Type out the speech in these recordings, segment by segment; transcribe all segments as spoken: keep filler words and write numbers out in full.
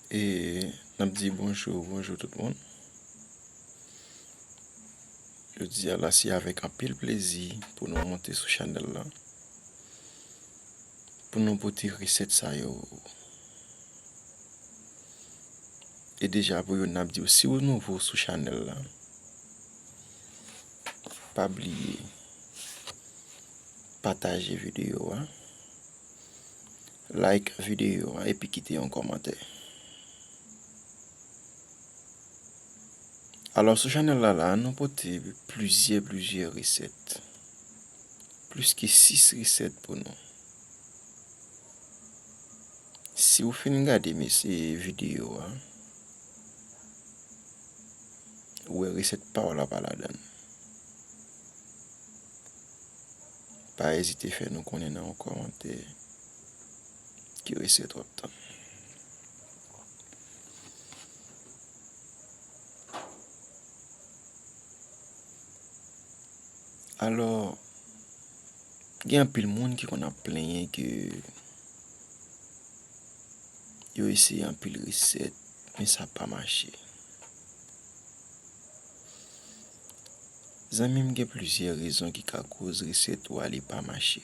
E n ap di bonjou, bonjou tout moun. Jodi a la, se avèk anpil plezi pou nou monte sou chanèl la, pou nou pote resèt sa yo. E deja pou yo, n ap di w, si w nouvo sou chanèl la, pa bliye pataje videyo a, like videyo a, epi kite yon kòmantè. Alò, sou chanèl la, la, nou pote plizyè, plizyè resèt. Plis ke sis resèt pou nou. Si w fin gade, mesye, videyo a, ou wè resèt pa w la pa ladan l. Pa ezite fè nou konnen nan yon kòmantè ki resèt w ap tann. Alò, gen anpil moun ki konn ap plenyen ke yo eseye anpil resèt, men sa pa mache. Zanmi m, gen plizyè rezon ki ka koz resèt ou a li pa mache.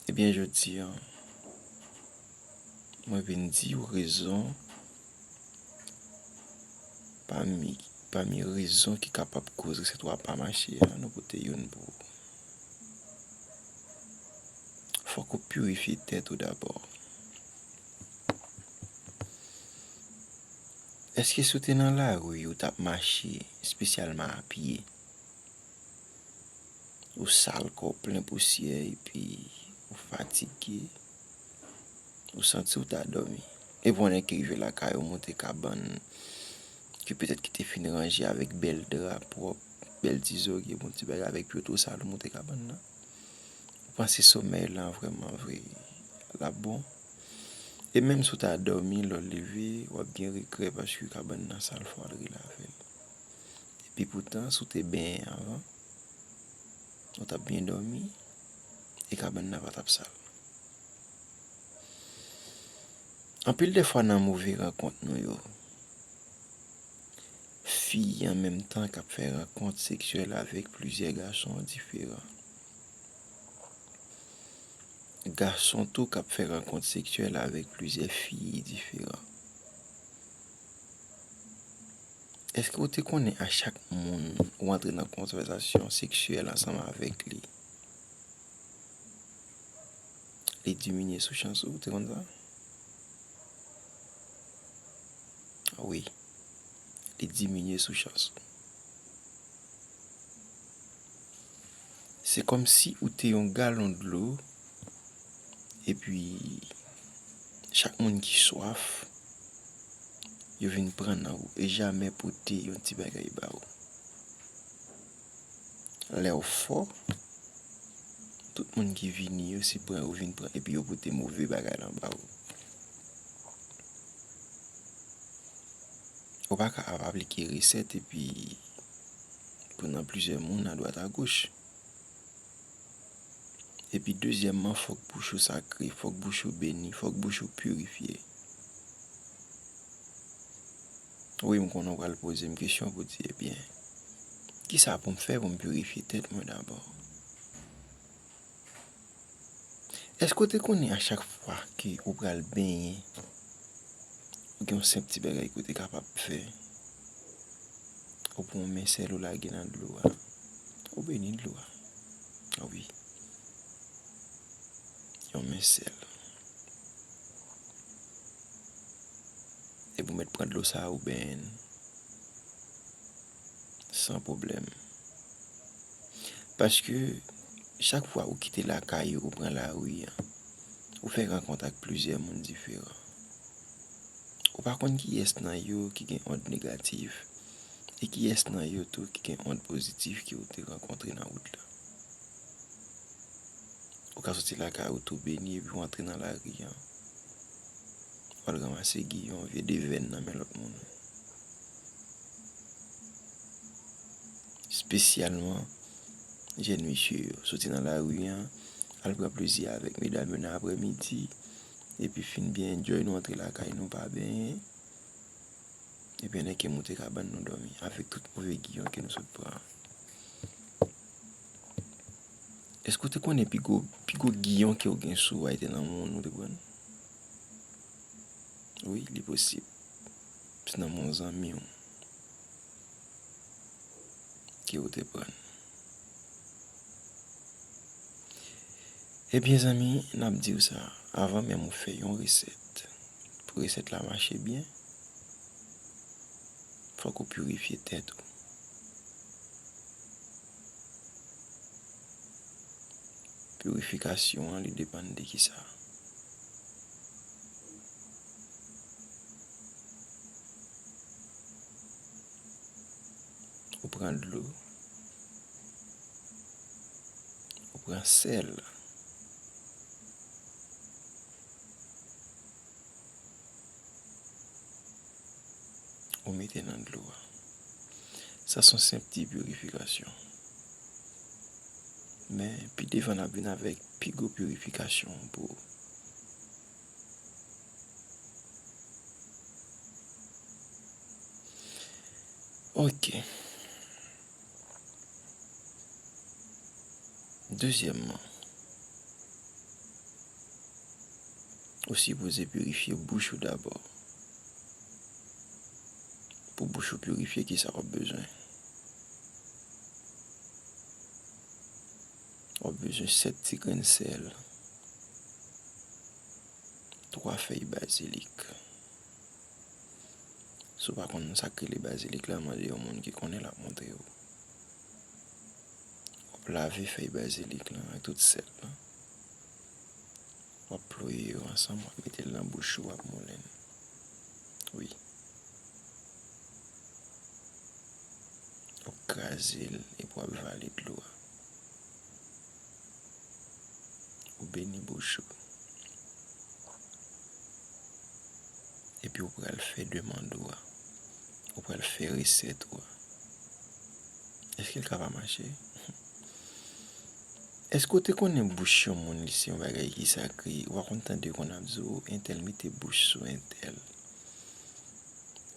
Ebyen, jodi a, mwen vin di w rezon pami, pami rezon ki kapab koz resèt ou a pa mache a, nou pote youn pou ou. Fòk ou pirifye tèt ou dabò. Èske si w te nan lari, ou t ap mache, espesyalman a pye? Ou sal kò w plen pousyè epi ou fatige, ou santi w ta dòmi. Epi w annik rive lakay ou, monte kabann ki petèt ki te fin ranje avèk bèl dra pwòp, bèl ti zòrye, bon ti bagay avèk pye w tou sal, ou monte kabann nan. Ou panse somèy lan vrèman vre l ap bon. E menm si w ta dòmi, lè w leve, w ap gen regrè paske kabann nan sal, fò w al relavé l. Epi poutan, si w te benyen anvan, ou t ap byen dòmi, e kabann nan pa t ap sal. Anpil de fwa nan move rankont nou yo, fi an menm tan k ap fè rankont seksyèl avèk plizyè gason diferan. Gason tou k ap fè rankont seksyèl avèk plizyè fi diferan. Èske w te konnen a chak moun ou antre nan konvèsasyon seksyèl ansanm avèk li, li diminye sou chans ou? Ou te konn sa? Wi, li diminye sou chans ou. Se kòmsi ou te yon galon dlo, epi chak moun ki swaf, yo vin pran nan ou, e jamè pote yon ti bagay ba ou. Lè w fò, tout moun ki vini yo, se pran yo vin pran, epi yo pote move bagay lan ba ou. Ou pa ka ap aplike resèt epi pran nan plizyè moun adwat agoch. Epi dezyèmman, fòk bouch ou sakre, fòk bouch ou beni, fòk bouch ou pirifye. Wi, m konnen w pral poze m kesyon pou di, ebyen, kisa pou m fè pou m pirifye tèt mwen dabò? Èske w te konnen a chak fwa ke ou pral benyen, ou gen yon senp ti bagay ke w te kapab fè? Ou pran yon men sèl ou lage nan dlo a, ou beni dlo a. A wi. Yon men sèl. Epi w mèt pran dlo sa a, ou benyen l san pwoblèm. Paske chak fwa ou kite lakay ou, ou pran lari a, ou fè rankont ak plizyè moun diferan. Ou pa konn kiyès nan yo ki gen ond negatif, e kiyès nan yo tou ki gen ond pozitif ke ou te rankontre nan wout la. Ou ka soti lakay ou tou beni, epi w antre nan lari a, w al ranmase giyon, vye devèn nan men lòt moun. Espesyalman jèn mesye yo, soti nan lari a, al pran plezi avèk medam yo nan aprèmidi, epi fin byen enjoy, nou antre lakay nou pa benyen, epi ann eke moute kabann nou dòmi avèk tout move giyon ke nou sot pran an. Èske w te konnen pi gwo, pi gwo giyon ke w gen sou ou a te nan men w, ou te pran? Wi, li posib. Se nan men yon zanmi w ke w te pran. Ebyen, zanmi, n ap di w sa, avan menm ou fè yon resèt, pou resèt la mache byen, fòk ou pirifye tèt ou. Pirifikasyon an, li depann de kisa? Ou pran dlo, ou pran sèl, ou mete nan dlo a. Sa se yon senp ti pirifikasyon. Men, pi devan, n ap vin avèk pi gwo pirifikasyon pou ou. Ok. Dezyèmman, ou sipoze pirifye bouch ou dabò. Pou bouch ou pirifye, kisa w ap bezwen? W ap bezwen sèt ti grenn sèl, twa fèy bazilik. Si w pa konn sa k rele bazilik la, mande yon moun ki konnen, l ap montre w. W ap lave fèy bazilik lan ak tout sèl lan. W ap ploye yo ansanm, w ap mete l nan bouch ou, w ap moulen l. Wi. W ap kraze l epi w ap vale dlo a. Ou beni bouch ou. Epi ou pral fè demann ou a. Ou pral fè resèt ou a. Èske l ka pa mache? Èske w te konnen bouch yon moun, li se yon bagay ki sakre? Ou pa konn tande yo konn ap di w, entèl mete bouch sou entèl.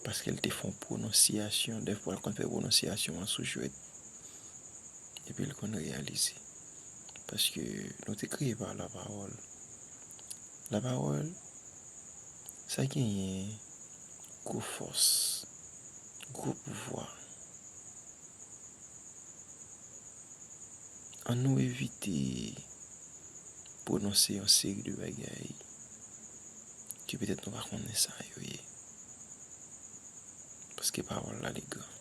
Paske l te fè yon pwononsiyasyon. Dèfwa, l konn fè pwononsiyasyon an sou jwèt. Epi l konn reyalize. Paske nou te kreye pa lapawòl. Lapawòl, sa genyen gwo fòs, gwo pouvwa. Ann nou evite pwononse yon seri de bagay ke petèt nou pa konnen sa yo ye. Paske pawòl la, li gran.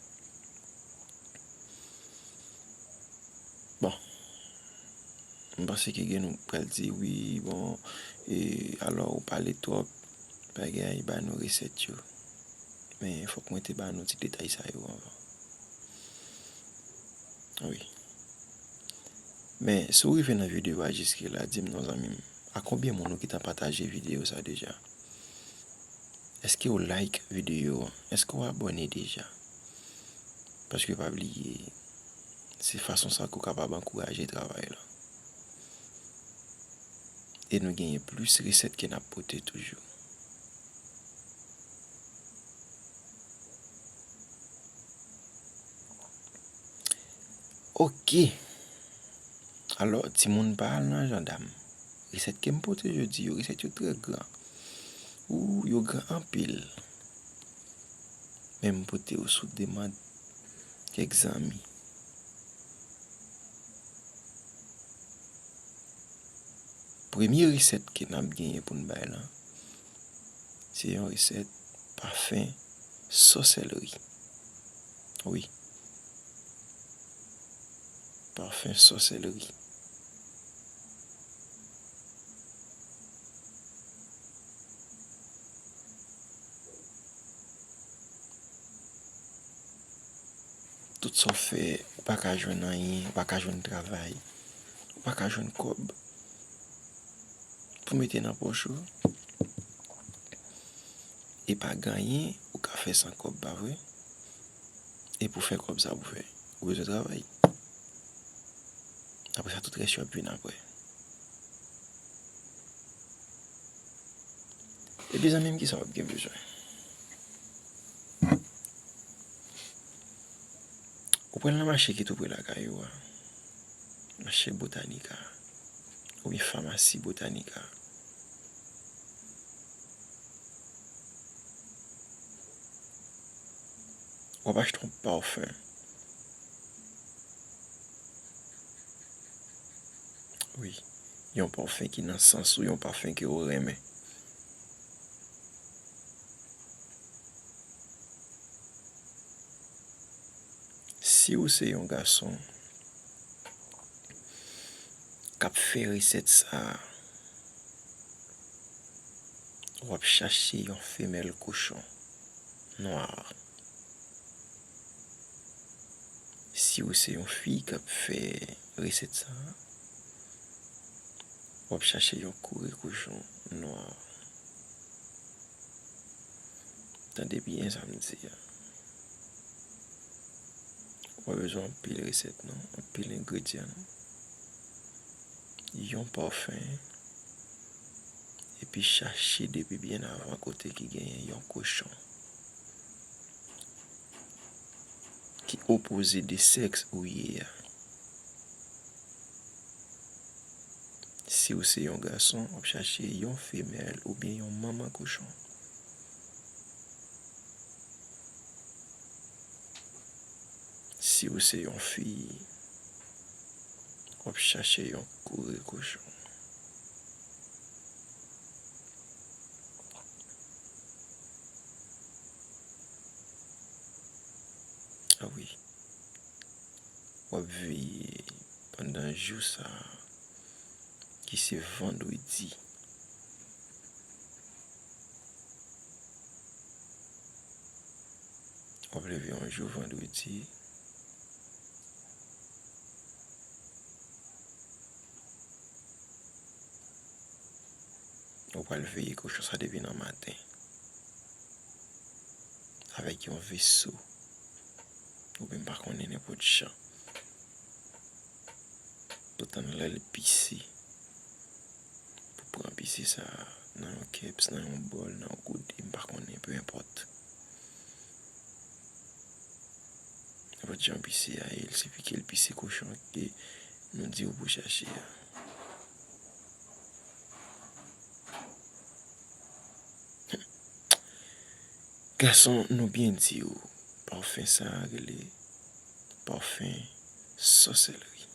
Bon. M panse ke gen nou pral di, wi, bon, e, alò, ou pale twòp, bagay, ba nou resèt yo. Men, fòk mwen te ba nou ti detay sa yo anvan. Wi. Men, si w rive nan videyo a jiske la, di m non, zanmi m, a konbyen moun ou gentan pataje videyo sa deja? Èske w like videyo an? Èske w abòne deja? Paske pa bliye, se fason sa ke w kapab ankouraje travay la. E nou genyen plis resèt ke n ap pote toujou. Ok. Alò, timoun pa al nan jandam. Resèt ke m pote jodi yo, resèt yo trè gran. Ou, yo gran anpil. Men m pote yo sou demann kèk zanmi. Premye resèt ke n ap genyen pou n bay la, se yon resèt pafen sòsèlri. Wi. Pafen sòsèlri. Tout sa w fè, ou pa ka jwenn anyen, ou pa ka jwenn travay, ou pa ka jwenn kòb pou mete nan pòch ou. E pa gen anyen ou ka fè san kòb, pa vre? E pou fè kòb sa pou fè, ou bezwen travay. Apre sa, tout rès yo ap vin apre. Epi zanmi m, kisa w ap gen bezwen? Ou pral nan mache ki tou pre lakay ou a, mache Botanica, oubyen famasi Botanica. W ap achte yon pafen. Wi, yon pafen ki nan sans ou, yon pafen ke w renmen. Si w se yon gason k ap fè resèt sa a, w ap chache yon femèl kochon nwa. Si w se yon fi k ap fè resèt sa a, w ap chache yon kouri kochon nwa. Tande byen sa m di a. Ou pa bezwen anpil resèt non, anpil engredyan non. Yon pafen, epi chache depi byen avan kote ki genyen yon kochon ki opoze de sèks ou ye a. Si w se yon gason, w ap chache yon femèl oubyen yon manman kochon. Si w se yon fi, w ap chache yon kouri kochon. A wi. W ap veye pandan jou sa a, ki se vandredi. W ap leve yon jou vandredi. Ou pral veye kochon sa depi nan maten. Avèk yon veso. Oubyen m pa konnen nenpòt jan. Pou tann lè l pise. Pou pran pise sa nan yon kèps, nan yon bòl, nan yon gode, m pa konnen, peu importe. Nenpòt jan pise a ye, il sifi ke l pise kochon ke nou di w pou chache a. Gason, nou byen di w, pafen sa a rele pafen sòsèlri.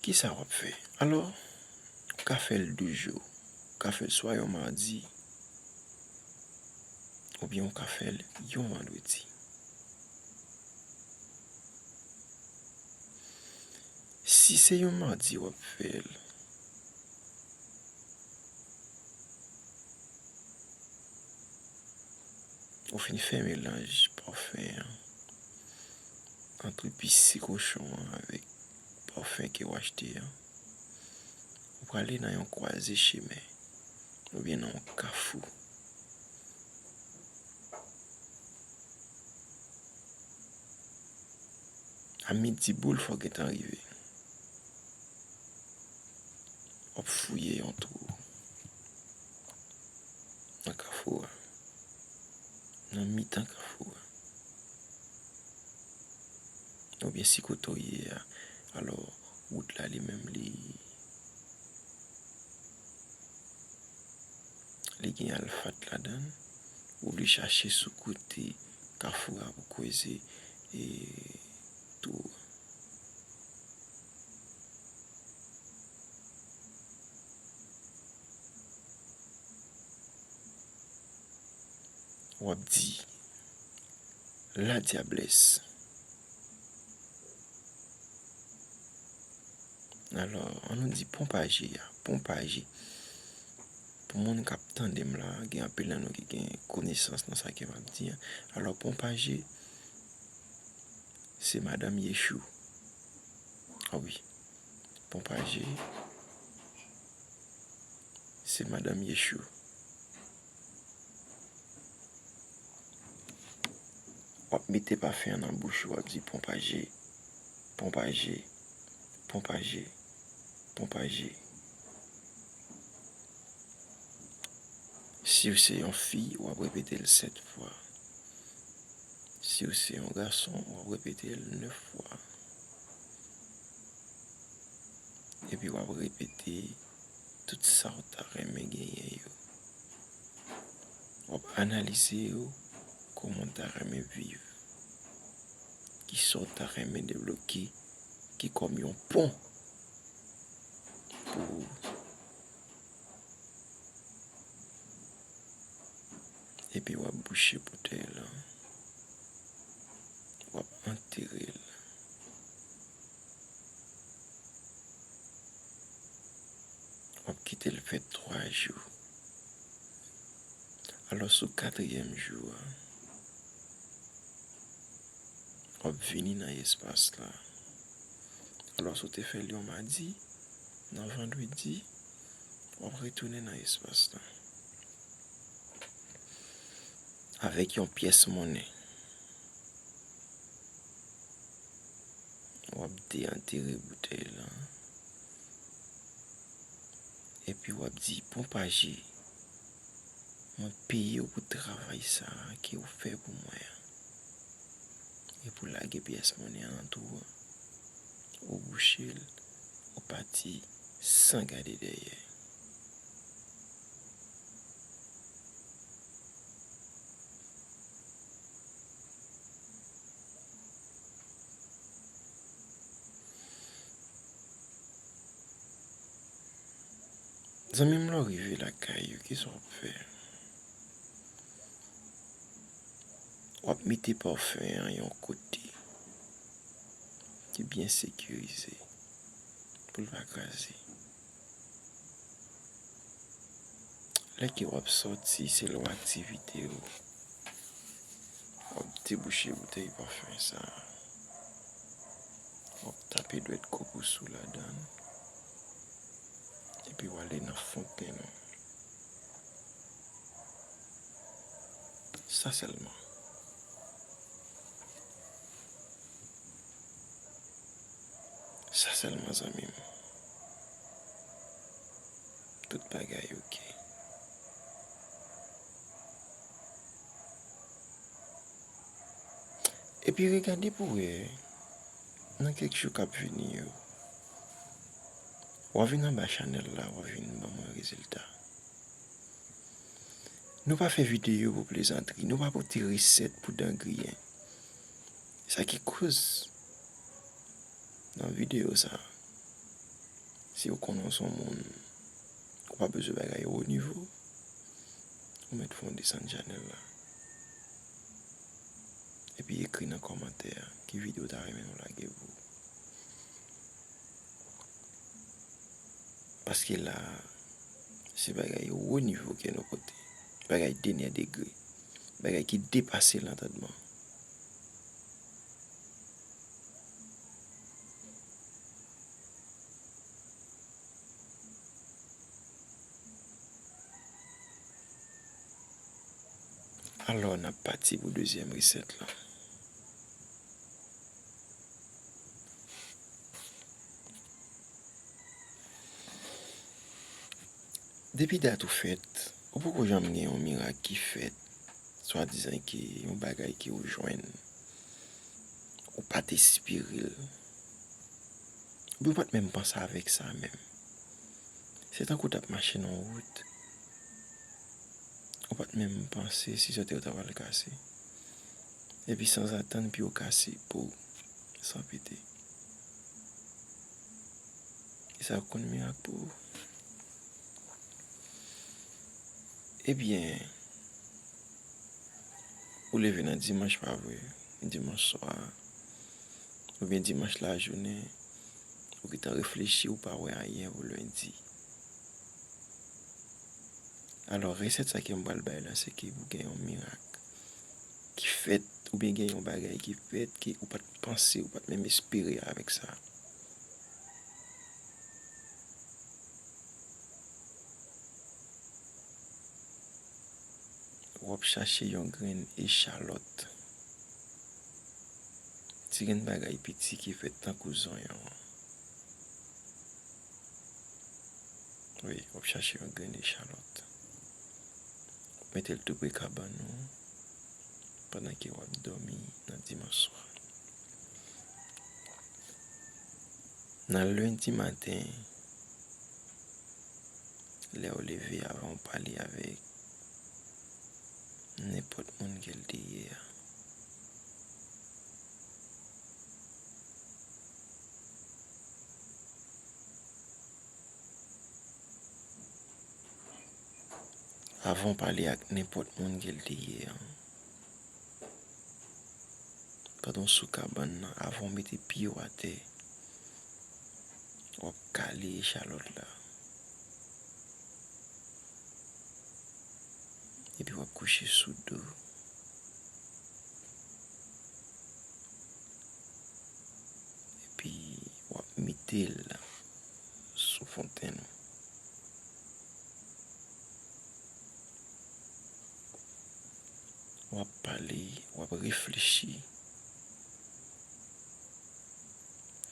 Kisa w ap fè? Alò, ou ka fè l de jou. Ou ka fè l swa yon madi, oubyen ou ka fè l yon vandredi. Si se yon madi w ap fè l, ou fin fè melanj pafen an, ant pise kochon an avèk pafen ke w achte an, ou prale nan yon kwaze chemen, oubyen nan yon kafou. A midi boul, fò w gentan rive. W ap fouye yon twou nan kafou a, nan mitan kafou a. Oubyen si kote w ye a, alò, wout la li menm li, li gen alfat ladan l, ou vle chache sou kote kafou a pou kweze, e, twou a. W ap di, la diablesse. Alò, an nou di ponpaje a, ponpaje. Pou moun k ap tande m la, gen anpil nan nou ki gen konesans nan sa ke m ap di a. Alò, ponpaje, se madanm Yechou. A wi. Pompaje, se madanm Yechou. W ap mete pafen an nan bouch ou, w ap di: Pompaje, pompaje, pompaje, pompaje. Si w se yon fi, w ap repete l sèt fwa. Si w se yon gason, w ap repete l nèf fwa. Epi w ap repete tout sa w ta renmen genyen yo. W ap analize yo, kòman w ta renmen viv, kisa w ta renmen debloke, ki kòm yon pon pou ou. Epi w ap bouche boutèy lan. W ap antere l. W ap kite l fè twa jou. Alò, sou katriyèm jou a, w ap vini nan espas la. Alò, si w te fè l yon madi, nan vandredi, w ap retounen nan espas la. Avèk yon pyès monnen. W ap deantere boutèy lan. Epi w ap di: Pompaje, mwen peye w pou travay sa a ke w fè pou mwen an. Epi w lage pyès monnen an nan twou an. Ou bouche l, ou pati san gade dèyè. Zanmi m, lè w rive lakay ou, kisa w ap fè? W ap mete pafen an yon kote ki byen sekirize pou l pa kraze. Lè ke w ap sòti, se lè w aktivite w. W ap debouche boutèy pafen sa a. W ap tape dwèt koukous ou ladan l. Epi w ale nan fontenn ou. Sa sèlman. Sa sèlman, zanmi m. Tout bagay oke. Epi regade pou wè nan kèk jou k ap vini yo. W a vin anba chanèl la, w a vin ban mwen rezilta. Nou pa fè videyo pou plezantri, nou pa pote resèt pou dan griyen. Sa ki koz nan videyo sa, si w konnen w se yon moun ou pa bezwen bagay wo nivo, ou mèt fè w desann chanèl la. Epi ekri nan kòmantè a ki videyo w ta renmen nou lage pou ou. Paske la, se bagay wo nivo ke nou pote. Bagay denyè degre. Bagay ki depase lantandman. Alò, n ap pati pou dezyèm resèt la. Depi dat ou fèt, ou poko janm gen yon mirak ki fèt, swadizan ke yon bagay ke ou jwenn, ou pa t espere l, oubyen ou pa t menm panse avèk sa menm. Se tankou w t ap mache nan yon wout, ou pa t menm panse si sòtè w ta pral kase. Epi sanzatann, pye w kase, po, san pete. E sa yo konn mirak pou ou. Ebyen, ou leve nan dimanch, pa vre? Dimanch swa, oubyen dimanch lajounen, ou gentan reflechi, ou pa wè anyen pou lendi. Alò, resèt sa ke m pral bay la, se ke pou gen yon mirak ki fèt, oubyen gen yon bagay ki fèt ke ou pa t panse, ou pa t menm espere avèk sa. W ap chache yon grenn echalòt. Ti grenn bagay piti ki fèt tankou zonyon an. Wi, w ap chache yon grenn echalòt. W ap mete l tou pre kabann ou pandan ke w ap dòmi nan dimanswa. Nan lendi maten, lè w leve, avan w pale avèk nenpòt moun ke l te ye a, avan w pale ak nenpòt moun ke l te ye a, pandan w sou kabann nan, avan w mete pye w atè, w ap kale echalòt la. Epi w ap kouche sou do. Epi w ap mete l sou fontenn ou. W ap pale, w ap reflechi.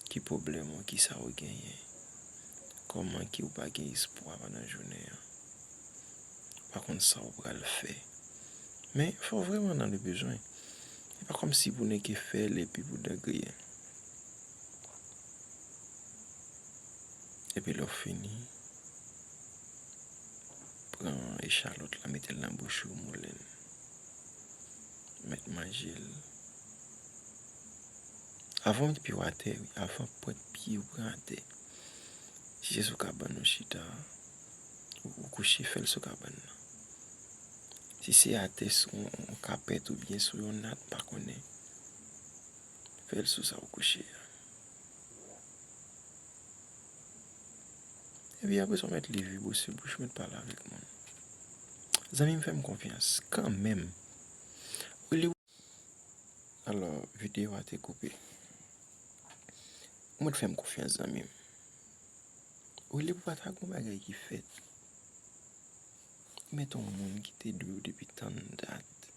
Ki pwoblèm ou, kisa ou genyen? Kòman ke ou pa gen espwa pandan jounen an? Ou pa konn sa ou pral fè. Men, fò w vrèman nan le bezwen. E pa kòmsi pou nèke fè l epi pou dan griyen. Epi lè w fini, pran echalòt la, mete l nan bouch ou, moulen l. Mèt manje l. Avan w mete pye w atè, wi, avan pwent pye w pran atè. Si se sou kabann ou chita, ou, ou kouche, fè l sou kabann nan. Si se atè, sou yon, yon kapèt oubyen sou yon nat, pa konnen, fè l sou sa ou kouche a. Epi apre sa, w mèt leve, bwose bouch, mèt pale avèk moun. Zanmi m, fè m konfyans kanmenm. Olye w... Alò, videyo a te koupe. Ou mèt fè m konfyans, zanmi m. Olye pou pa ta gon bagay ki fèt. Ou mèt yon moun ki te dwe w depi tann dat.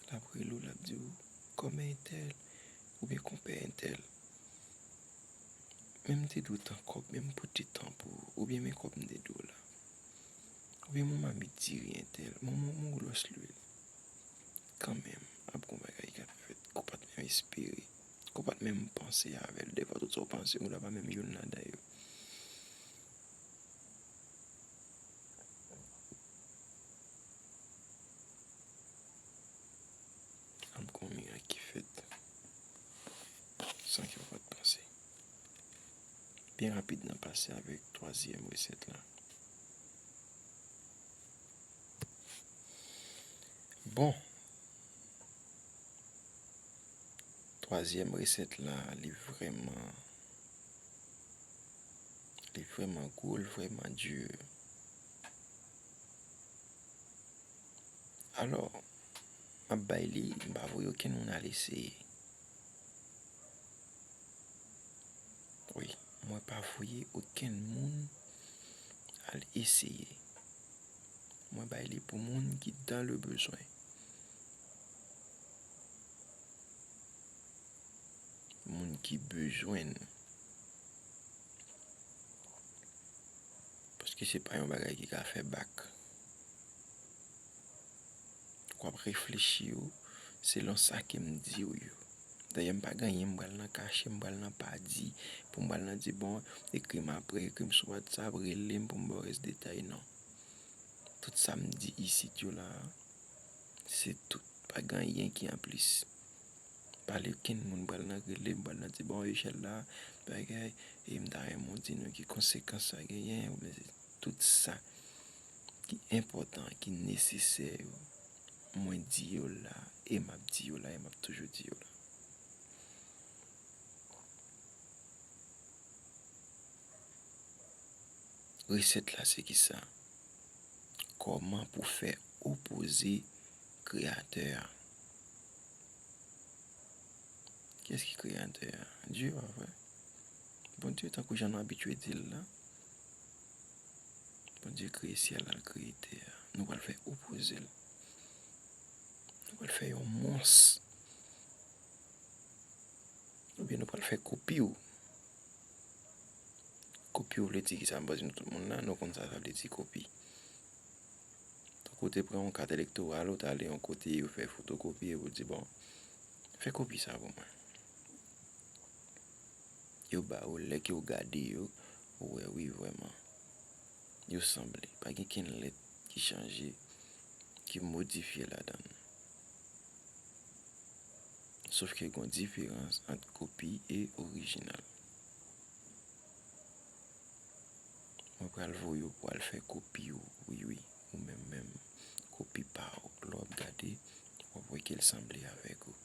L ap rele w, l ap di w, kòmè entèl, oubyen konpè entèl. Men m te dwe w tan kòb, men m pote tan pou ou, oubyen men kòb m te dwe w la. Oubyen men w mamit diri entèl, men w, men w lòs lwil. Kanmenm, ap gon bagay k ap fèt, ke w pa t menm espere, ke w pa t menm panse avè l. Dèfwa, tout sa w panse, ou la pa menm youn ladan yo. Ap gon mirak ki fèt san ke w pa t panse. Byen rapid, n a pase avèk twazyèm resèt la. Bon, twazyèm resèt la, li vrèman, li vrèman gwo, li vrèman di. Alò, m ap bay li, m pa voye okenn moun al eseye. Wi, mwen pa voye okenn moun al eseye. Mwen bay li pou moun ki dans le besoin. Moun ki bezwen l. Paske se pa yon bagay ki ka fè bak. W ap reflechi yo selon sa ke m di w yo. Dayè, m pa gen anyen m pral nan kache, m pral nan pa di, pou m pral nan di, bon, ekri m apre, ekri m sou WhatsApp, rele m pou m ba w rès detay, non. Tout sa m di isit yo la, se tout. Pa gen anyen ki anplis. Pale kenn moun, m pral nan rele, m pral nan di, bon, Echèl la, bagay, e m ta renmen w di nou ki konsekans sa genyen, oubyen se tout sa ki enpòtan, ki nesesè yo, mwen di yo la, e m ap di yo la, e m ap toujou di yo la. Resèt la se kisa? Kòman pou fè opoze Kreyatè a? Kiyès ki Kreyatè a? Dye, pa vre? Bondye, tankou jan nou abitye di l la. Bondye kreye syèl la, l kreye tè a. Nou pral fè opoze l. Nou pral fè yon mons. Oubyen nou pral fè kopi w. Kopi w vle di ki sa? M panse nou tout moun la, nou konn sa sa vle di kopi. Tankou w te pran yon kat elektoral, ou t ale yon kote, yo fè fotokopi, epi w di, bon, fè kopi sa pou mwen. Yo ba ou, lè ke w gade yo, ou wè, wi, vrèman, yo sanble. Pa gen kenn lèt ki chanje, ki modifye ladan l. Sof ke gen yon diferans ant kopi e orijinal. Mwen pral voye w pou w al fè kopi w, wi, wi, ou menm menm. Kopi pa w. Lè w ap gade, w ap wè ke l sanble avèk ou.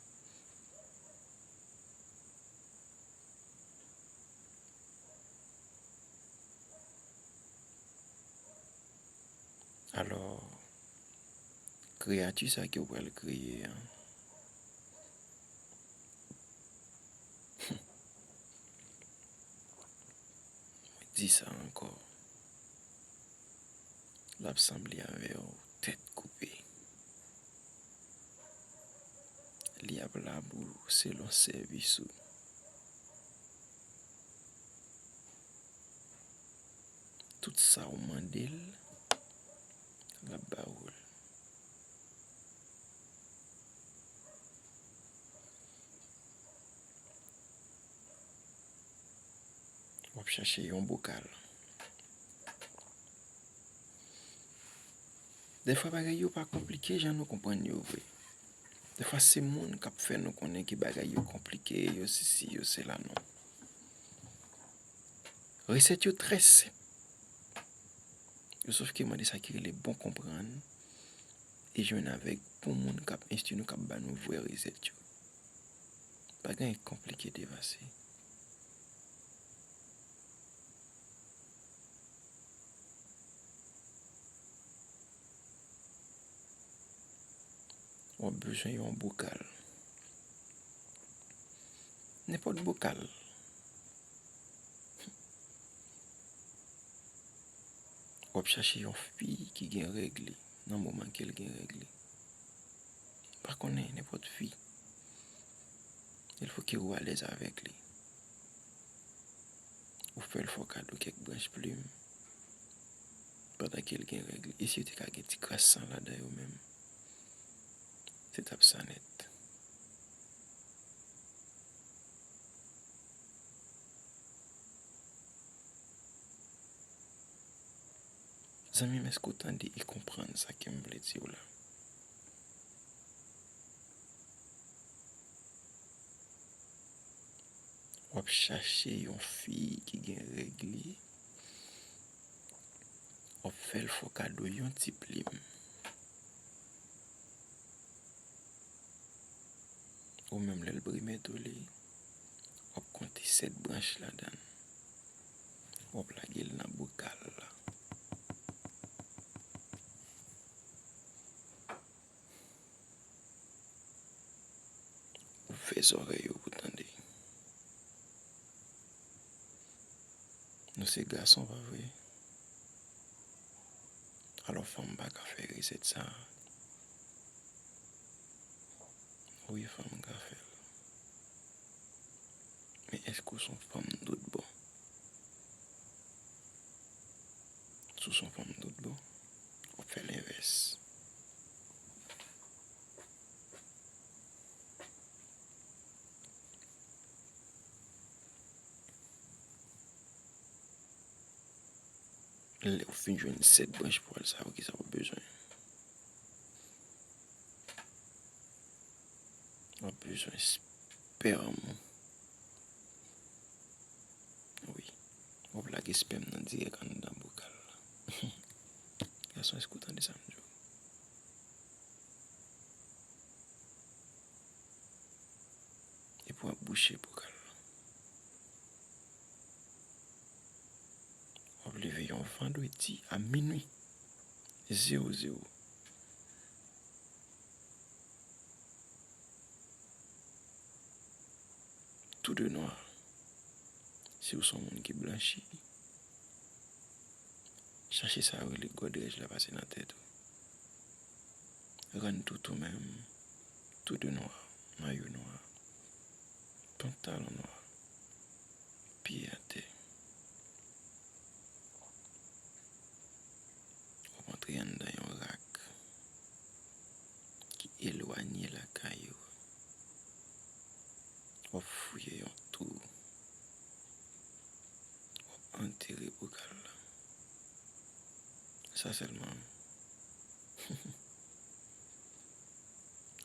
Alò, kreyati sa ke w pral kreye an, mwen di sa ankò, l ap sanble avè w tèt koupe. Li ap la pou ou selon sèvis ou. Tout sa w mande l, l ap ba ou l. W ap chache yon bokal. Dèfwa bagay yo pa konplike jan nou konprann yo vre. Dèfwa se moun k ap fè nou konnen ke bagay yo konplike, yo sesi, yo sela, non. Resèt yo trè senp. Yo sof ke mande sa ki rele bon konprann e jwenn avèk bon moun k ap enstwi nou, k ap ba nou vrè resèt yo. Pa gen anyen k konplike depase. W ap bezwen yon bokal. Nenpòt bokal. W ap chache yon fi ki gen règ li nan moman ke l gen règ li. Pa konnen, nenpòt fi. Il fo ke ou alèz avèk li. Ou fè l fè w kado kèk branch plim pandan ke l gen règ li. E si yo te ka gen ti kras san ladan yo menm? Se t ap sa nèt. Zanmi m, èske w tande e konprann sa ke m vle di w la? W ap chache yon fi ki gen règ li, w ap fè l fè w kado yon ti plim. Ou menm, lè l remèt ou li, w ap konte sèt branch ladan l. W ap lage l nan bokal la. Ouvè zòrèy ou pou tande. Nou se gason, pa vre? Alò, fanm pa ka fè resèt sa a? Wi, fanm ka fè l. Men èske w se yon fanm tout bon? Si w se yon fanm tout bon, w ap fè lenvès. Lè w fin jwenn sèt branch pwal sa yo, kisa w bezwen? W ap bezwen spèm ou. Wi. W ap lage spèm nan dirèk anndan bokal la. Gason, èske w tande sa m di w? Epi w ap bouche bokal la. W ap leve yon vandredi a minwi. Zewo zewo. Tou de nwa. Si w se yon moun ki blanchi, chache sa yo rele gòdrèj la pase nan tèt ou. Rann tout ou menm, tou de nwa, mayo nwa, pantalon nwa, pye atè. W ap antre anndan yon rak ki elwanye lakay ou. W ap fouye yon twou. W ap antere bokal la. Sa sèlman.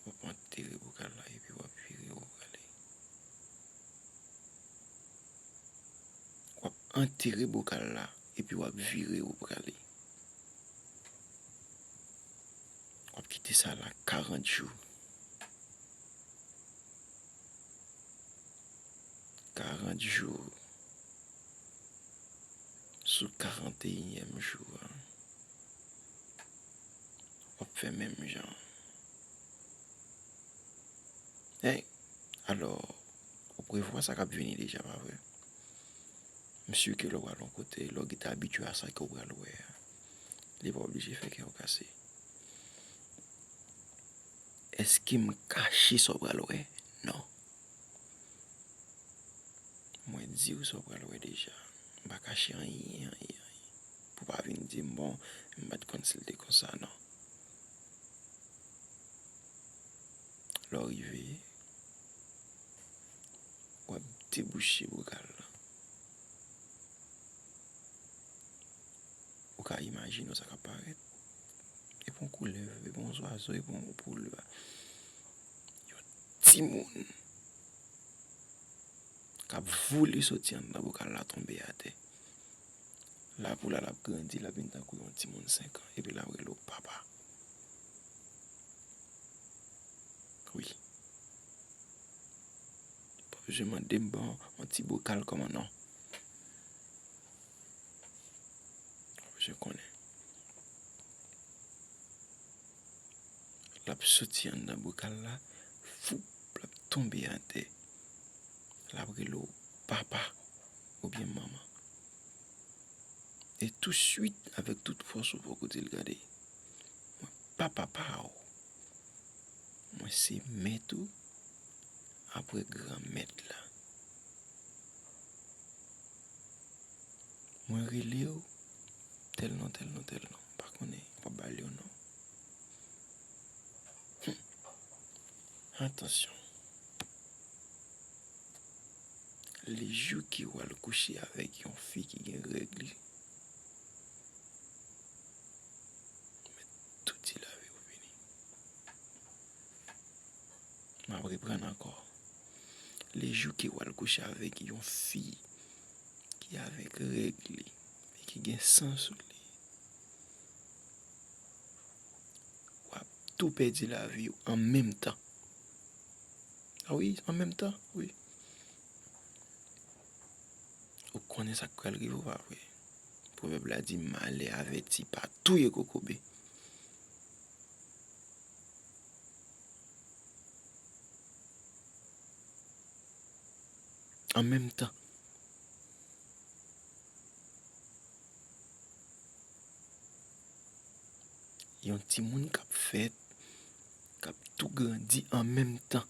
W ap antere bokal la epi w ap vire w prale. W ap antere bokal la epi w ap vire w prale. W ap kite sa la karant jou. Karant jou. Sou karanteyinyèm jou a, w ap fè menm jan. Hey, alò, ou prevwa sa k ap vini deja, pa vre? M si ke lè w al yon kote, lè w gentan abitye a sa ke w pral wè a, li pa oblije fè kè w kase. Èske m kache sa w pral wè? Non. Mwen di w sa w pral wè deja. M pa kache anyen, anyen, anyen. Pou w pa vin di m, bon, m pa t konn si l te konsa, non. Lè w rive, w ap debouche bokal la. Ou ka imajine w sa k ap parèt. Epi yon koulèv, epi yon zwazo, epi yon poul. Yon timoun k ap vole soti anndan bokal la tonbe atè. Lapou la, l ap grandi, l ap vin tankou yon timoun senk an, epi l ap rele w papa. Wi. Pa bezwen mande m ban yon ti bokal kòman non. Pa bezwen konnen. L ap soti anndan bokal la, foup, l ap tonbe atè. L ap rele w papa oubyen manman. E touswit, avèk tout fòs ou poko di l, gade, mwen pa papa w. Mwen se mèt ou apre gran mèt la. Mwen rele w tèl non, tèl non, tèl non. M pa konnen, m p ap ba l yon non. Hum. Atansyon. Lejou ke w al kouche avèk yon fi ki gen règ li, men tout ti lavi w fini. M ap reprann ankò. Lejou ke w al kouche avèk yon fi ki avèk règ li e ki gen san sou li, w ap tou pèdi lavi w an menm tan. A wi, an menm tan, wi. Ou konnen sa k pral rive w, pa vre? Pwovèb la di, malè avèti pa touye kokobe. An menm tan, yon timoun k ap fèt, k ap tou grandi an menm tan.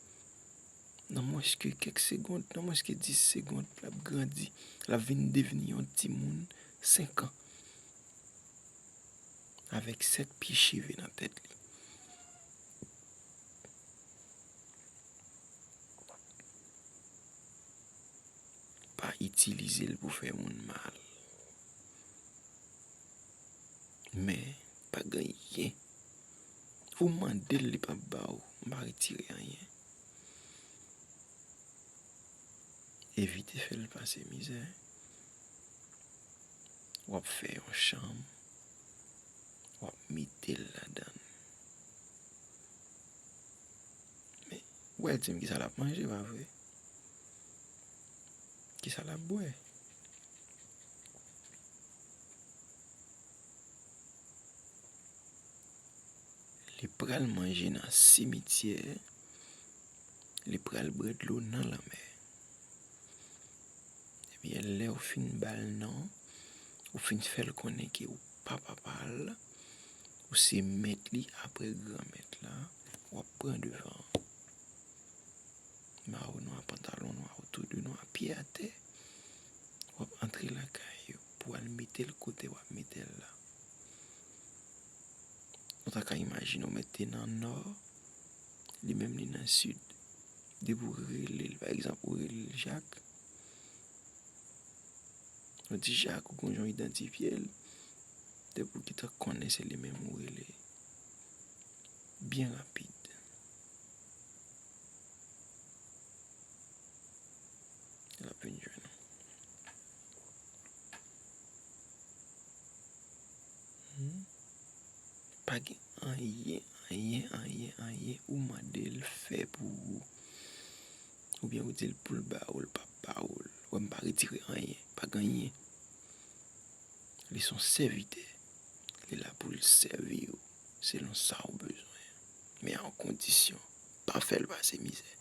Nan mwens ke kèk segond, nan mwens ke dis segond, l ap grandi, l ap vin devni yon timoun senk an, avèk sèt pye cheve nan tèt li. Pa itilize l pou fè moun mal. Men, pa gen anyen. Ou mande l, li p ap ba w. M pa retire anyen. Evite fè l pase mizè. W ap fè yon chanm, w ap mete l ladan l. Men, ou pral di m kisa l ap manje, pa vre? Kisa l ap bwè? Li pral manje nan simityè, li pral bwè dlo nan lanmè. Ebyen, lè w fin ba l non, ou fin fè l konnen ke ou pa papa l, Ou se mèt li apre granmèt la, w ap pran devan. Mayo nwa, pantalon nwa, oto de nwa, pye atè. W ap antre lakay ou pou al mete l kote w ap mete l la. Ou ta ka imajine w mete nan nò, li menm li nan sid. Depi w rele l, pa egzanp, ou rele l Jak, ou di Jak, ou gon jan w idantifye l. Depi w gentan konnen se li menm ou rele. Byen rapid. L ap vin jwenn ou. Hmm. Pa gen anyen, anyen, anyen, anyen ou mande l fè pou ou. Oubyen ou di l pou l ba ou, l p ap ba ou l. Wè, m pa retire anyen, pa gen anyen. Li se yon sèvitè. Li la pou l sèvi w selon sa w bezwen. Men an kondisyon, pa fè l pase mizè.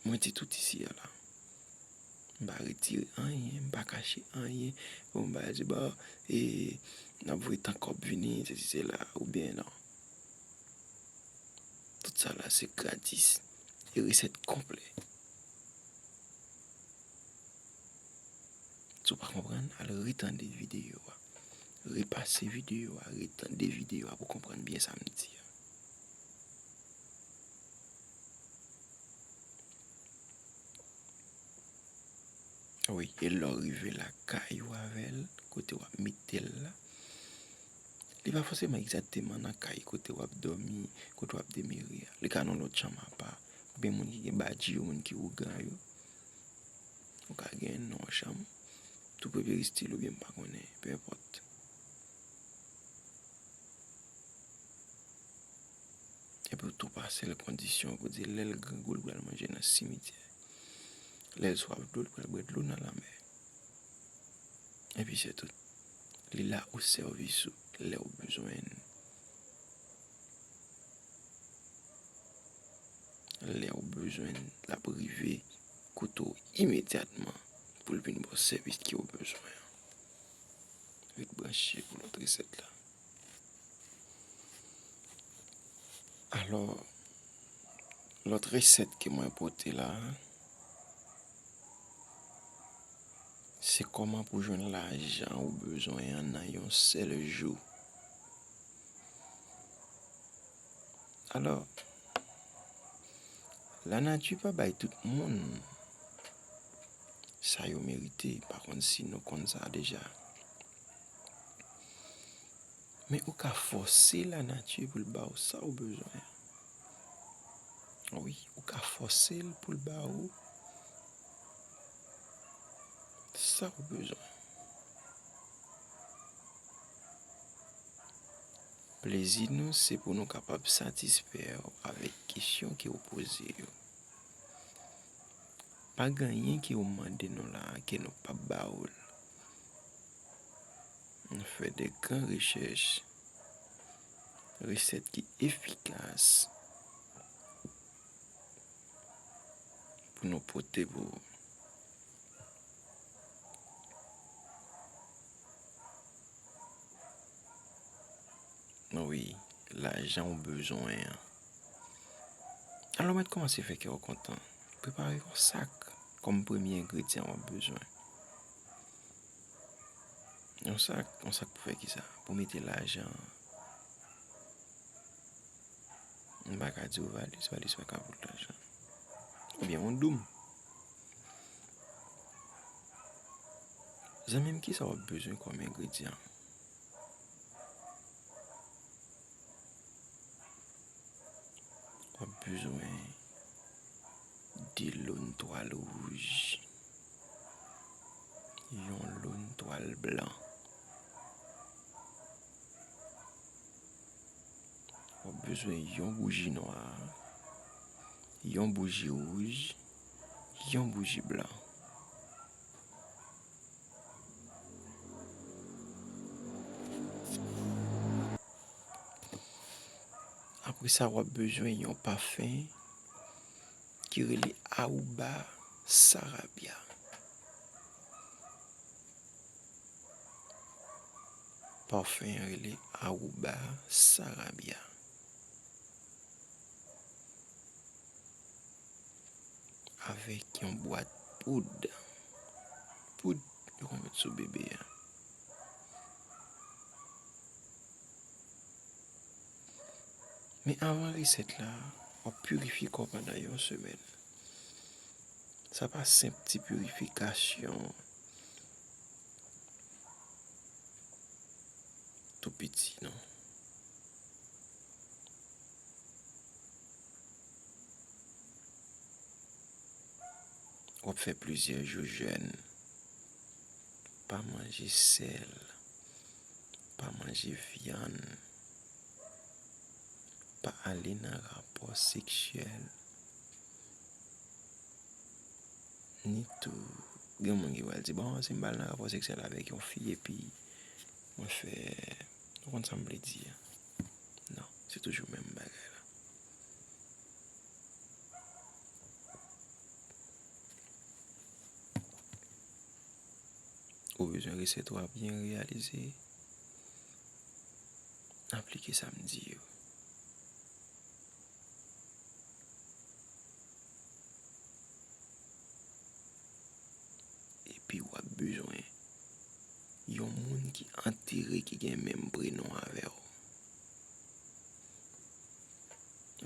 Mwen di tout isi a la. M pa retire anyen, m pa kache anyen. Bon, m pa di, bon, e, n ap voye tan kòb vini, sesi, sela, oubyen non. Tout sa la, se gratis. E resèt konplè. Si w pa konprann, al retande videyo a. Repase videyo a, retande videyo a pou w konprann byen sa m di a. Wi, e lè w rive lakay ou avè l, kote w ap mete l la, li pa fòseman egzakteman nan kay kote w ap dòmi, kote w ap demere a. Li ka nan lòt chanm apa. Oubyen moun ki gen badji yo, moun ki ougan yo. Ou ka gen nan yon chanm tou pre peristil oubyen m pa konnen, peu importe. Epi w tou pase l kondisyon pou di lè l grangou, l pral manje nan simityè. Lè l swaf dlo, l pral bwè dlo nan lanmè. Epi se tout. Li la o sèvis ou lè w bezwen l. Lè w bezwen l, l ap rive kote w imedyatman pou l vin ba w sèvis ke w bezwen an. Ret branche pou lòt resèt la. Alò, lòt resèt ke mwen pote la, se kòman pou jwenn lajan ou bezwen an nan yon sèl jou. Alò, lanati pa bay tout moun sa yo merite, pa konn si nou konn sa deja. Men ou ka fòse lanati pou l ba w sa w bezwen. Wi, ou ka fòse l pou l ba ou sa w bezwen. Plezi nou se pou nou kapab satisfè w avèk kesyon ke w poze yo. Pa gen anyen ke w mande nou la a ke nou p ap ba w l. Nou fè de gran rechèch, resèt ki efikas pou nou pote pou ou. Wi, lajan w bezwen an. Alò, mèt kòmanse fè kè w kontan. Prepare yon sak kòm premye engredyan w ap bezwen. Yon sak, yon sak pou fè kisa? Pou mete lajan. M pa ka di w valiz, valiz pa ka pote lajan. Oubyen yon doum. Zanmi m, kisa w ap bezwen kòm engredyan? W ap bezwen de lòn twal wouj, yon lòn twal blan. W ap bezwen yon bouji nwa, yon bouji wouj, yon bouji blan. Apre sa, w ap bezwen yon pafen ki rele Aruba Sarabia. Pafen an rele Aruba Sarabia. Avèk yon bwat poud. Poud yo konn met sou bebe a. Men avan resèt la, w ap pirifye kò w pandan yon semèn. Sa pa senp ti pirifikasyon tou piti, non. W ap fè plizyè jou jèn. Pa manje sèl. Pa manje vyann. Pa ale nan rapò seksyèl. Ni tou, gen moun ki pral di, "Bon, si m pral nan rapò seksyèl avèk yon fi epi mwen fè," nou konn sa m vle di a. Non, se toujou menm bagay la. Ou bezwen resèt ou a byen reyalize. Aplike sa m di yo. Epi w ap bezwen yon moun ki antere ki gen menm prenon avè w.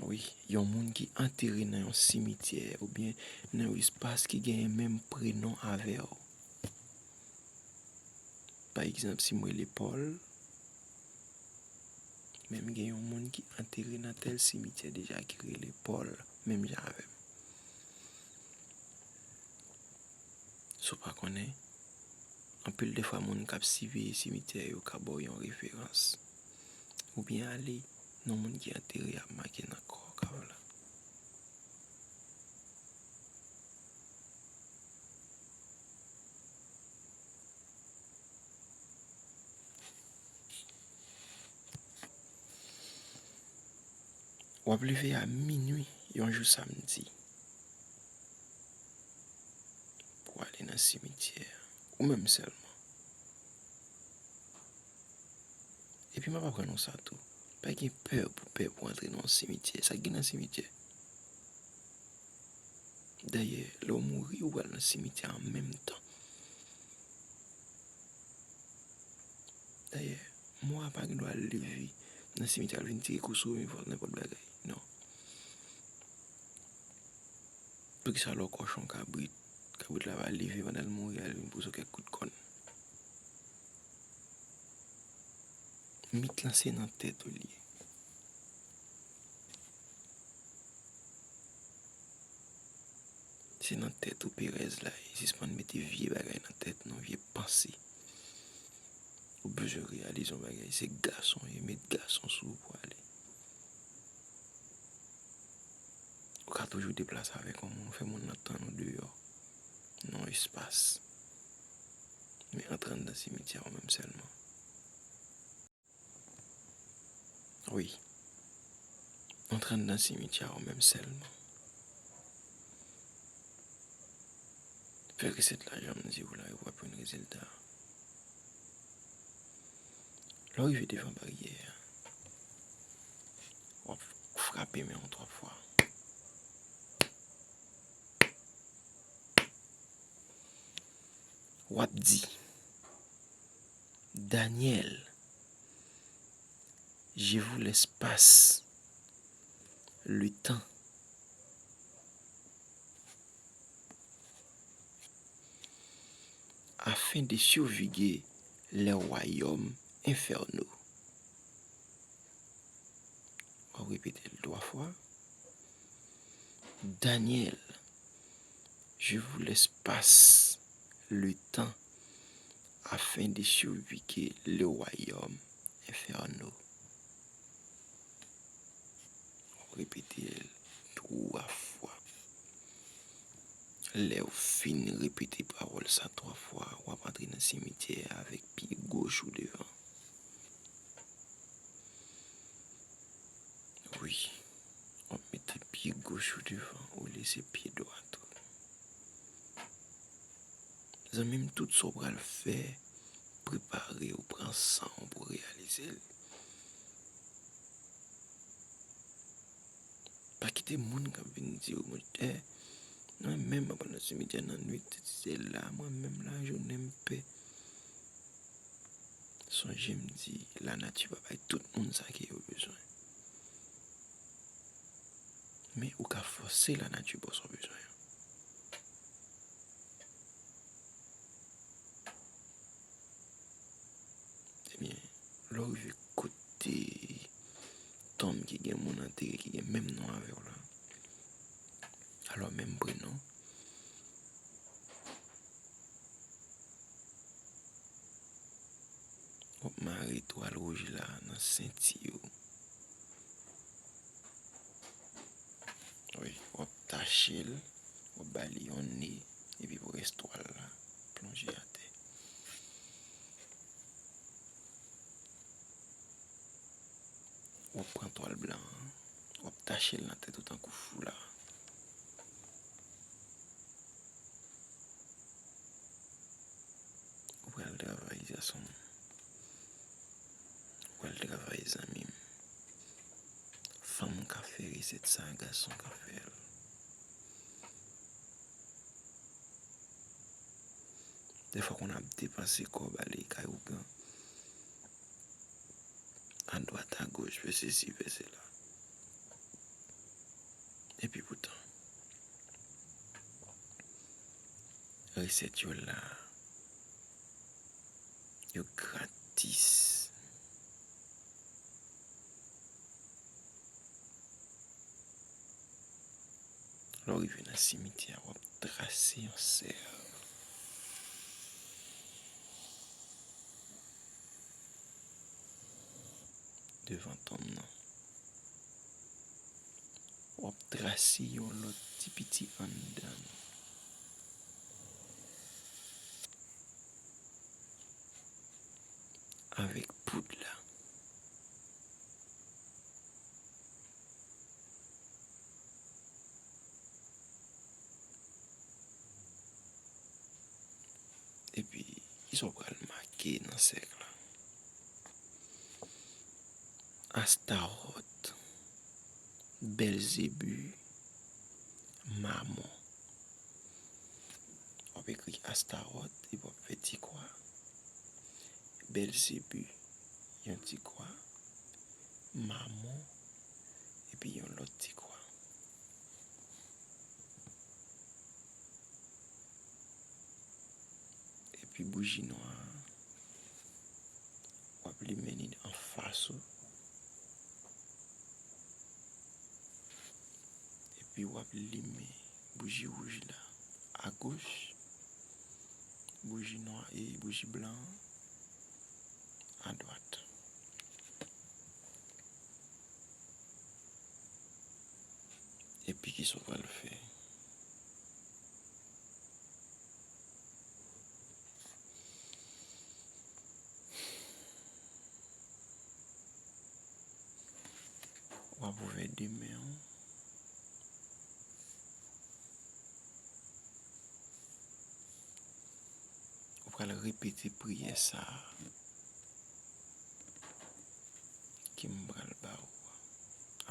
Wi, yon moun ki antere nan yon simityè oubyen nan yon espas ki genyen menm prenon avè w. Pa egzanp, si m rele Pòl, men m gen yon moun ki antere nan tèl simityè deja ki rele Pòl, menm jan avè m. Si w pa konnen, anpil de fwa moun k ap siveye simityè yo ka ba w yon referans. Oubyen ale nan moun ki antere ap make nan kò kav la. W ap leve a minui yon jou samdi pou w ale nan simityè a, ou menm sèlman. Epi m ap aprann ou sa tou. Pa gen pè pou pè pou antre nan yon simityè. Sa k gen nan simityè? Dayè, lè w mouri, ou pral nan simityè an menm tan. Dayè, mò a pa gen dwa leve nan simityè al vin tire kou sou ou, vin fè nenpòt bagay. Non. Poukisa lè w kòche yon kabrit, kabrit la va leve pandan l mouri, al vin pouse w kèk kout kòn? Mit lan se nan tèt ou li ye. Se nan tèt ou perèz la ye. Sispann mete vye bagay nan tèt nou, vye panse. Ou bezwen reyalize yon bagay, se gason ye, met gason sou ou pou ale. Ou ka toujou deplase avèk yon moun, ou fè moun nan tann ou deyò, nan yon espas. Men antre anndan simityè a ou menm sèlman. Wi. Antre anndan simityè a ou menm sèlman. Fè resèt la jan m di w la, epi w ap jwenn rezilta. Lè w rive devan baryè a, w ap frape men w twa fwa. W ap di, Daniel, je vous laisse passe le temps afin de surveiller les royaumes infernaux. W ap repete l twa fwa. Daniel, je vous laisse passe le temps afin de surveiller le royaume infernal. W ap repete l twa fwa. Lè w fin repete pawòl sa twa fwa, w ap antre nan simityè a avèk pye goch ou devan. Wi, w ap mete pye goch ou devan, ou lese pye dwat ou. Zanmi m, tout sa w pral fè prepare, ou pran san w pou w reyalize l. Pa kite moun k ap vin di w, "Monchè, mwen menm m ap al nan simetyè nan nwit, se la, mwen menm lajounen m pè." Sonje m di, lanati pa bay tout moun sa ke yo bezwen. Men ou ka fòse lanati ba w sa w bezwen an. Ebyen, lè w rive kote tonm ki gen moun antere ki gen menm non avè w la, alò menm prenon, w ap mare twal wouj la nan senti w. Wi, w ap tache l, w ap ba li yon ne, epi pou rès twal la plonje atè. W ap pran twal blan an, w ap tache l nan tèt ou tankou foula. Ou pral travay, gason m. Ou pral travay, zanmi m. Fanm ka fè resèt sa, gason ka fè l. Defwa, konn ap depanse kòb, ale kay ougan, adwat, agoch, fè sesi, fè sela. Epi poutan, resèt yo la, yo gratis. Lè w rive nan simityè a, w ap trase yon sèk devan tonm nan. W ap trase yon lòt ti piti anndan l avèk poud la. Epi, kisa w pral make nan sèk la? Astawòt, Bèlzebi, Mamon. W ap ekri Astawòt, epi w ap fè ti kwa. Bèlzebi, yon ti kwa. Mamon, epi yon lòt ti kwa. Epi bouji nwa a, w ap limen li anfas ou. Epi w ap limen bouji wouj la agoch, bouji nwa e bouji blan an adwat. Epi kisa w pral fè? W ap ouvè de men w. Ou pral repete priyè sa a ke m pral ba ou a.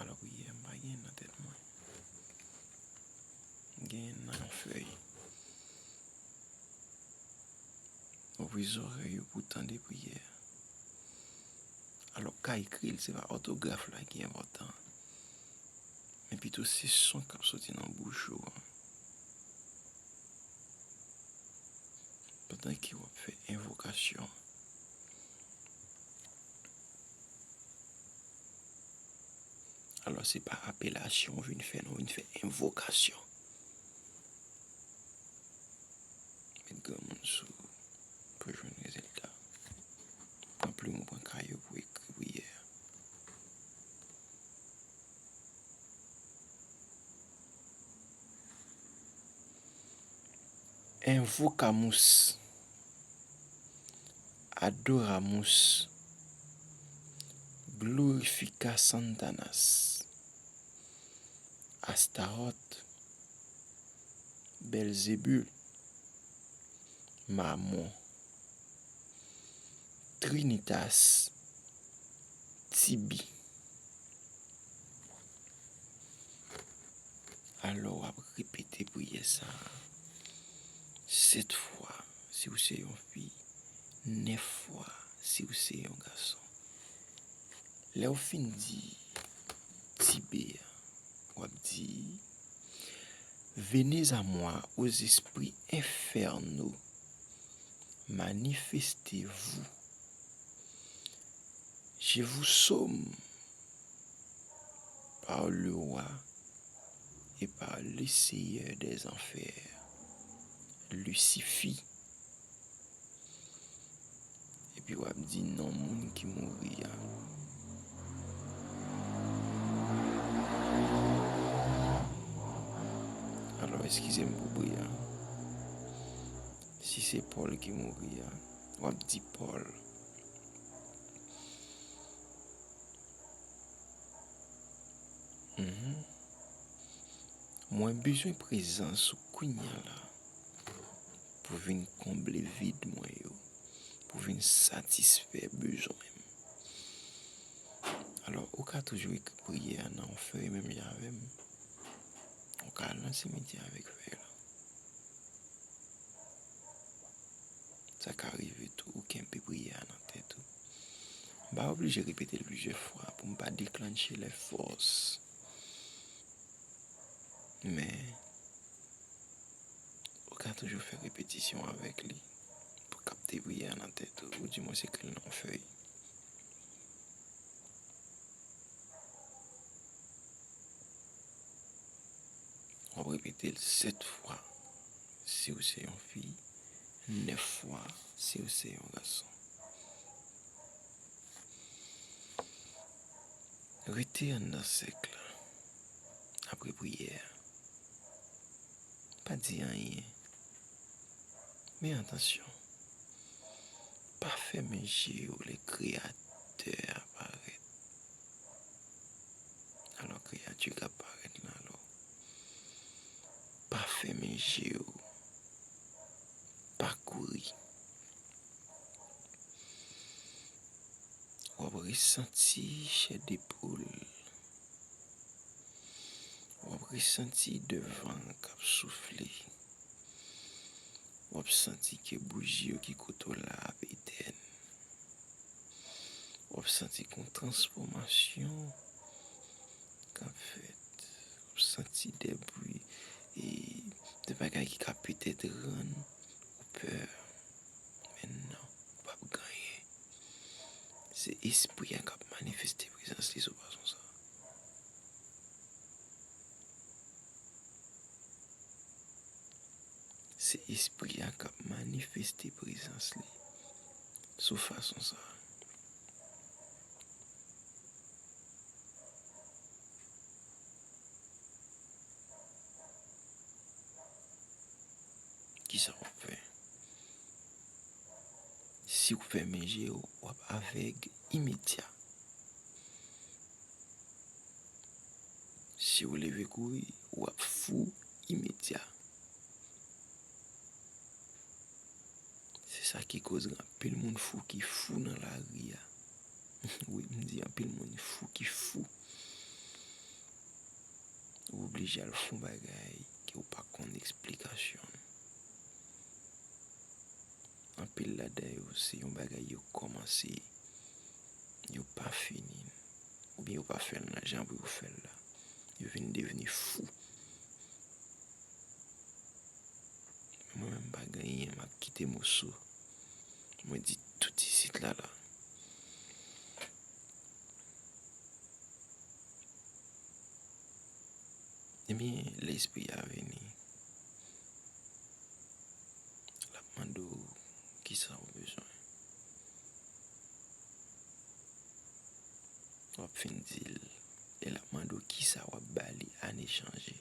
Alò, priyè a m pa genyen nan tèt mwen. M genyen nan yon fèy. Ouvri zòrèy ou pou w tande priyè a. Alò, w ka ekri l, se pa òtograf la ki enpòtan, men pito se son k ap soti nan bouch ou an. Pandan ke w ap fè envokasyon an. Alò, se pa apelasyon w vin fè, non, w vin fè envokasyon. Met granmoun sou ou pou jwenn rezilta. Pran plim ou, pran kaye w pou ekri priyè a. Invocamus, adoramus, glorifica Santanas, Astarot, Belzebul, Mamon, Trinitas tibi. Alò, w ap repete priyè sa a sèt fwa si w se yon fi, nèf fwa si w se yon gason. Lè w fin di tibe a, w ap di: Venez à moi, aux esprits infernaux, manifestez-vous. Je vous somme par le roi et par le Seigneur des enfers, Lucifer. Epi w ap di non moun ki mouri a. Alò, eskize m pou bri a. Si se Pòl ki mouri a, w ap di Pòl. Mhm. Mwen bezwen prezans ou kounya la pou vin konble vid mwen yo, pou vin satisfè bezwen m. Alò, ou ka toujou ekri priyè a nan yon fèy menm jan avè m. Ou ka al nan simetyè avèk fèy la. Sa ka rive tou, ou kenbe priyè a nan tèt ou. M pa oblije repete l plizyè fwa pou m pa deklanche lè fòs. Men, ou ka toujou fè repetisyon avèk li pou kapte priyè a nan tèt ou, oudimwens ekri l nan yon fèy. W ap repete l sèt fwa si w se yon fi, nèf fwa si w se yon gason. Rete anndan sèk la apre priyè a. Pa di anyen. Men atansyon, pa fèmen je w lè Kreyatè a parèt. Alò, kreyati k ap parèt la, alò, pa fèmen je w, pa kouri. W ap resanti chè de poul. W ap resanti de van k ap soufle. W ap santi ke bouji yo ki kote w la ap etèn. W ap santi kon transfòmasyon k ap fèt. W ap santi de bri, e, de bagay ki ka petèt rann ou pè. Men non, ou p ap genyen. Se espri a k ap manifeste prezans li sou fason sa. Se espri a k ap manifeste prezans li sou fason sa. Kisa w ap fè? Si w fèmen je w, w ap avèg imedya. Si w leve kouri, w ap fou imedya. Se sa ki koz gen anpil moun fou ki fou nan lari a. Wi, m di anpil moun fou ki fou. Ou oblije al fè yon bagay ke w pa konn eksplikasyon l. Anpil ladan yo, se yon bagay yo kòmanse, yo pa fini l, oubyen yo pa fè l nan jan pou yo fè l la. Yo vin devni fou. Men mwen menm, m pa gen anyen, m ap kite moso. Mwen di tout isit la, la. Ebyen, lè espri a vini, l ap mande w kisa w bezwen. W ap fin di l, e l ap mande w kisa w ap ba li an echanje.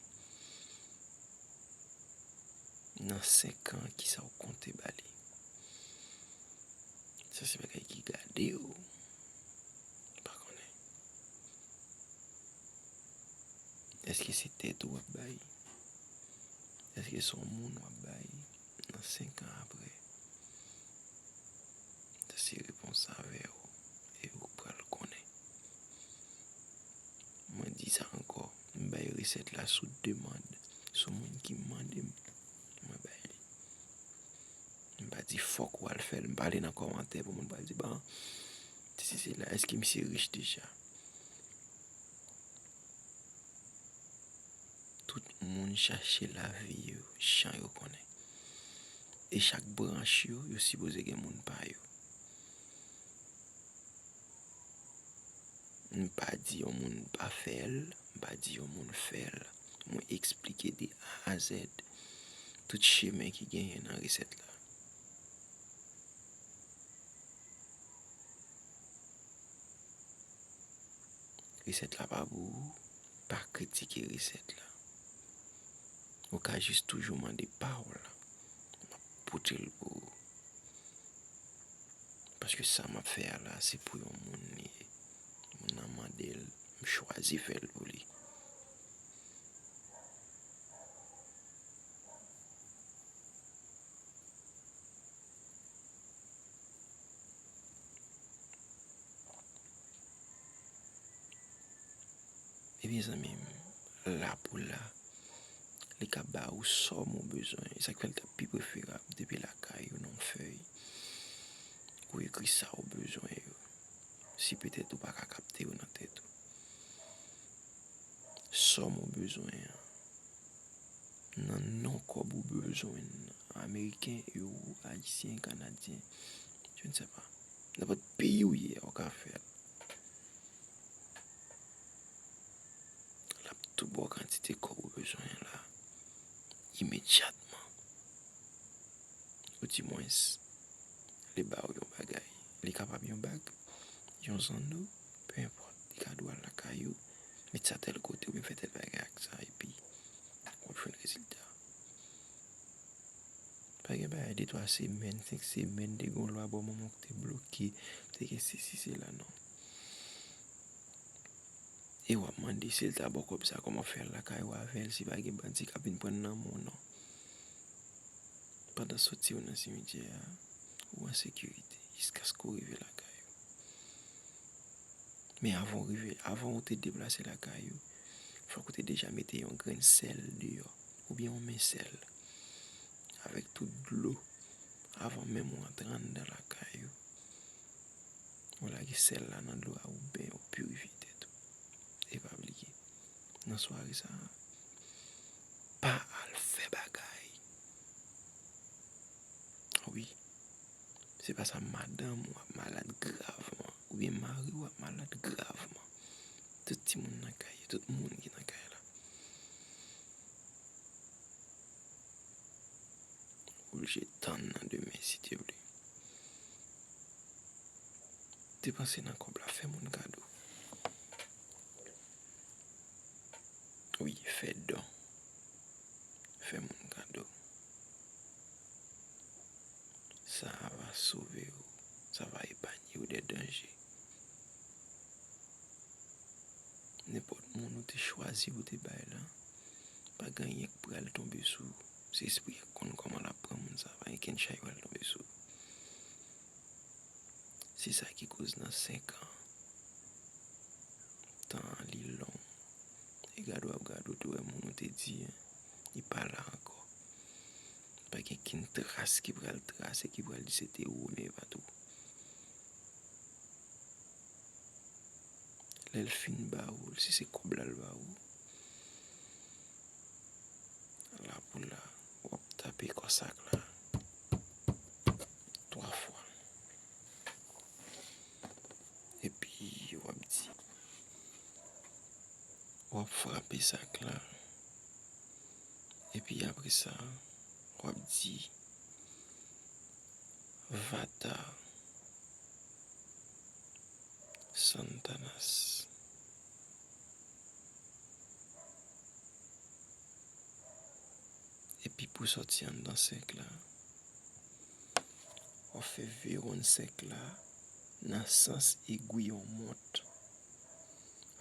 Nan senk an, kisa w konte ba li? Sa se bagay ki gade w. M pa konnen. Èske se tèt ou w ap bay? Èske se yon moun w ap bay nan senk an apre? Sa pase repons avè w e ou pral konnen. Mwen di sa ankò, m bay resèt la sou demann, sou moun ki mande m, mwen bay li. M pa di fòk ou al fè l, m pa ale nan kòmantè pou moun pral di, bon, sesi sela, èske misye rich deja? Tout moun chache lavi yo jan yo konnen. E chak branch yo, yo sipoze gen moun pa yo. M pa di yon moun pa fè l, m pa di yon moun fè l. Mwen eksplike de A a Z tout chemen ki genyen nan resèt la. Resèt la pa pou ou, pa kritike resèt la. Ou ka jis toujou mande pa w la. M ap pote l pou ou. Paske sa m ap fè a la, se pou yon moun li ye. Moun nan mande l, m chwazi fè l pou li. Ebyen, zanmi m, la pou la, li ka ba ou sòm ou bezwen. E sa k fè l t ap pi preferab depi lakay ou nan yon fèy, ou ekri sa ou bezwen yo. Si petèt ou pa ka kapte yo nan tèt ou. Sòm ou bezwen an, nan non kòb ou bezwen, ameriken, ewo, ayisyen, kanadyen, je ne sais pas. Nenpòt peyi ou ye, ou ka fè l. L ap tou ba w kantite kòb ou bezwen an la, imedyatman. Ou di mwens, li ba w yon bagay. Li kapab yon bag, yon zanno, pe enpòt. Li ka di w al lakay ou, met sa tèl kote oubyen fè tèl bagay ak sa, epi w ap jwenn rezilta. Pa gen bagay de twa semèn, senk semèn, te gen yon lwa bò manman w ki te bloke, te gen sesi, sela, non. E w ap mande si l ta ba w kòb sa, kòman w fè al lakay ou avè l, si pa gen bandi k ap vin pran l nan men w, non. Pandan soti w nan simityè a, ou an sekirite, jiskaske w rive lakay ou. Men avan w rive, avan w te deplase lakay ou, fòk ou te deja mete yon grenn sèl deyò, oubyen yon men sèl, avèk tout dlo, avan menm ou antre anndan lakay ou. Ou lage sèl la nan dlo a, ou benyen, ou pirifye tèt ou. E pa bliye, nan sware sa a, pa al fè bagay. Wi, se pa sa, madanm ou ap malad gravman, oubyen mari w ap malad gravman. Tout timoun nan kay, tout moun ki nan kay la. Ou oblije tann nan demen, si te vle. Depanse nan kòb la, fè moun kado. Wi, fè don. Fè moun kado. Sa va sove w. Sa va epanye w de danje. Nenpòt moun ou te chwazi, ou te bay la, pa gen anyen k pral tonbe sou ou. Se espri a k konn kòman l ap pran moun sa, pa gen kenn chay pral tonbe sou ou. Se sa ki koz nan senk an, tan an li long. E gade w ap gade, ou te wè moun ou te di an, li pa la ankò. Pa gen kenn tras ki pral trase, ki pral di se te ou, men e pa t ou. Lè l fin ba ou l, si se kòb la l ba ou, la pou la, w ap tape kò sak la twa fwa. Epi w ap di, w ap frape sak la. Epi apre sa, w ap di, Vata Santanas. Epi pou sòti anndan sèk la, w ap fè viwonn sèk la nan sans egwi yon mont.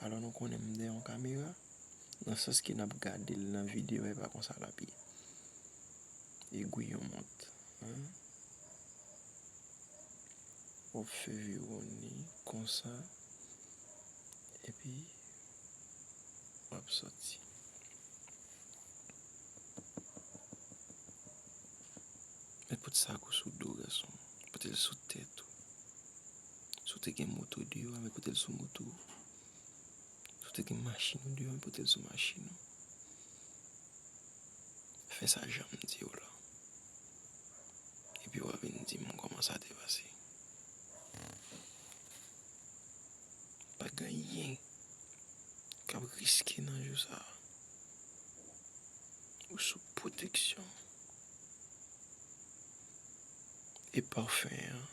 Alò, nou konnen m dèyè yon kamera, nan sans ke n ap gade l nan videyo a, e pa konsa l ap ye. Egwi yon mont. Hein? W ap fè viwonn li konsa, epi w ap soti. Met pote sak ou sou do w, gason. Pote l sou tèt ou. Si w te gen moto deyò a, met pote l sou moto w. Si w te gen machin ou deyò, met pote l sou machin ou. Fè sa jan m di w la. Epi w a vin di m kòman sa te pase. Pa gen anyen k ap riske nan jou sa a. Ou sou pwoteksyon. E pafen an,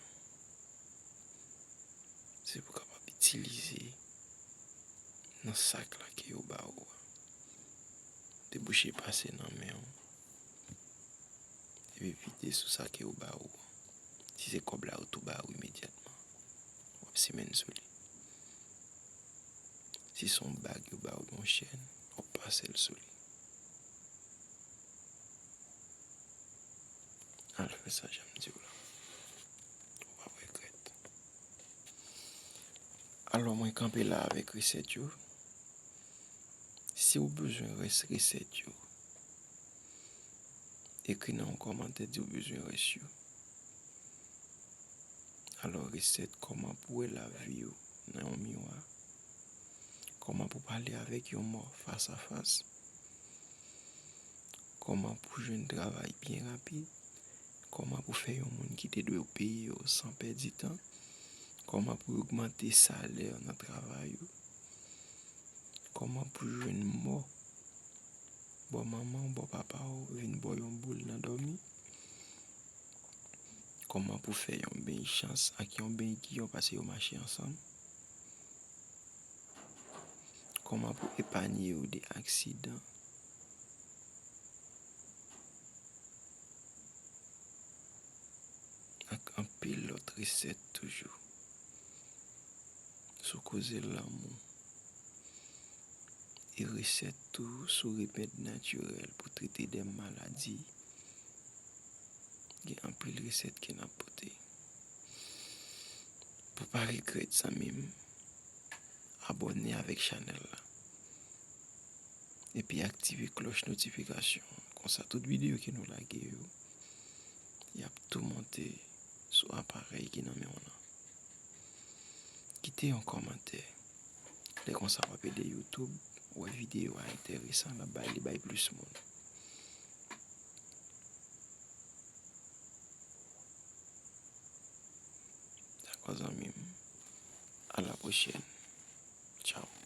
se pou w kapab itilize nan sak la ke yo ba ou a. Debouche pase nan men w, epi vide sou sa ke yo ba ou a. Si se kòb la, yo tou ba ou imedyatman. W ap simen sou li. Si se yon bag yo ba ou, yon chèn, w ap pase l sou li. Al fè sa jan m di w la. Ou p ap regrèt. Alò, mwen kanpe la avèk resèt yo. Si w bezwen rès resèt yo, ekri nan yon kòmantè, di w bezwen rès yo. Alò, resèt kòman pou w wè lavi w nan yon miwa, kòman pou w pale avèk yon mò fas a fas, kòman pou w jwenn travay byen rapid, kòman pou w fè yon moun ki te dwe w peye w san pèdi tan, kòman pou w ogmante salè nan travay ou, kòman pou w jwenn mò bò manman w, bò papa w, vin ba w yon boul nan dòmi, kòman pou w fè yon beny chans ak yon beny giyon, paske yo mache ansanm, kòman pou w epanye w de aksidan, ak anpil lòt resèt toujou sou koze lanmou. E resèt tou sou remèd natirèl pou trete de maladi. Gen anpil resèt ke n ap pote. Pou pa regrèt, zanmi m, abòne avèk chanèl la. Epi aktive klòch notifikasyon an. Konsa, tout videyo ke nou lage yo, y ap tou monte sou aparèy ki nan men w lan. Kite yon kòmantè. Lè konsa, w ap ede YouTube wè videyo a enteresan, l ap bay, li bay plis moun. Dakò, zanmi m. À la prochaine. Ciao.